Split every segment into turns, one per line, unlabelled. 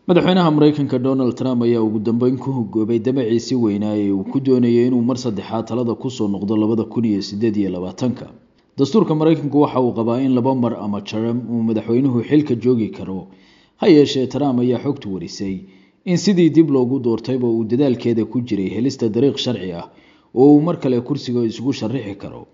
Madaxweynaha Mareykanka Donald Trump ayaa ugu dambeyn ku hungoobay damaciisii weynaa ee uu ku doonayay inuu mar saddexaad talada kusoo noqdo 2028-ka. Dastuurka Mareykanku waxa uu qabaa in laba mar ama term uu madaxweynuhu xilka joogi karo. Ha yeeshee, Trump ayaa xogtu warisay in sidii dib loogu doortayba uu dadaalkeeda ku jiray helista dariiq sharci ah oo uu mar kale kursiga isugu sharixi karo,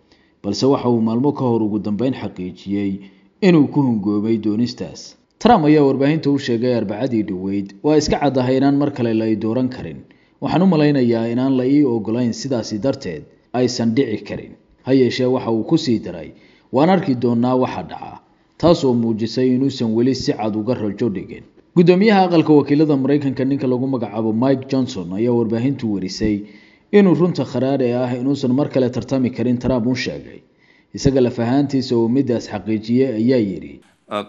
balse waxa uu maalmo ka hor ugu dambeyn xaqiijiyey inuu ku hungoobay doonistaas. Trump ayaa warbaahinta u sheegay Arbacadii dhoweyd: "Waa iska caddahay inaan mar kale la i dooran karin. Waxaan u malaynayaa inaan la ii ogolayn, sidaasi darteed aysan dhici karin." Ha yeeshee, waxa uu ku sii daray: "Waan arki doonaa waxa dhaca," taasoo muujisay inuusan weli si cad uga rajo dhigin. Guddoomiyaha aqalka wakiilada Mareykanka, ninka lagu magacaabo Mike Johnson, ayaa warbaahintu warisay inuu runta kharaar ee ah inuusan mar kale tartami karin Trump u sheegay. Isaga laf ahaantiisa oo midaas xaqiijiyey ayaa yidhi: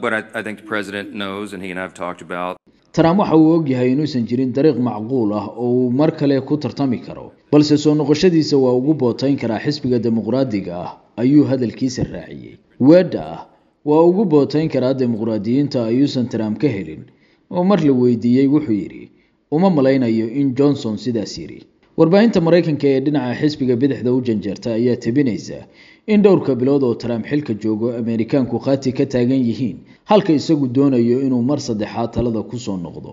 But I think the president knows, and he and I have talked about
Trump waxa uu ogyahay inuusan jirin dariiq macquul ah oo uu mar kale ku tartami karo, balse soo noqoshadiisa waa ugu bootayn karaa xisbiga Dimuqraadiga ah, ayuu hadalkiisa raaciyey. Weedha ah "waa ugu bootayn karaa Dimuqraadiyiinta" ayuusan Trump ka helin oo mar la weydiiyey wuxuu yidhi: "Uma malaynayo in Johnson sidaas yidhi." Warbaahinta Mareykanka ee dhinaca xisbiga bidixda u janjeerta ayaa tebinaysa in dhowrka bilood oo Trump xilka joogo Ameerikaanku khaati ka taagan yihiin, halka isagu doonayo inuu mar saddexaad talada kusoo noqdo.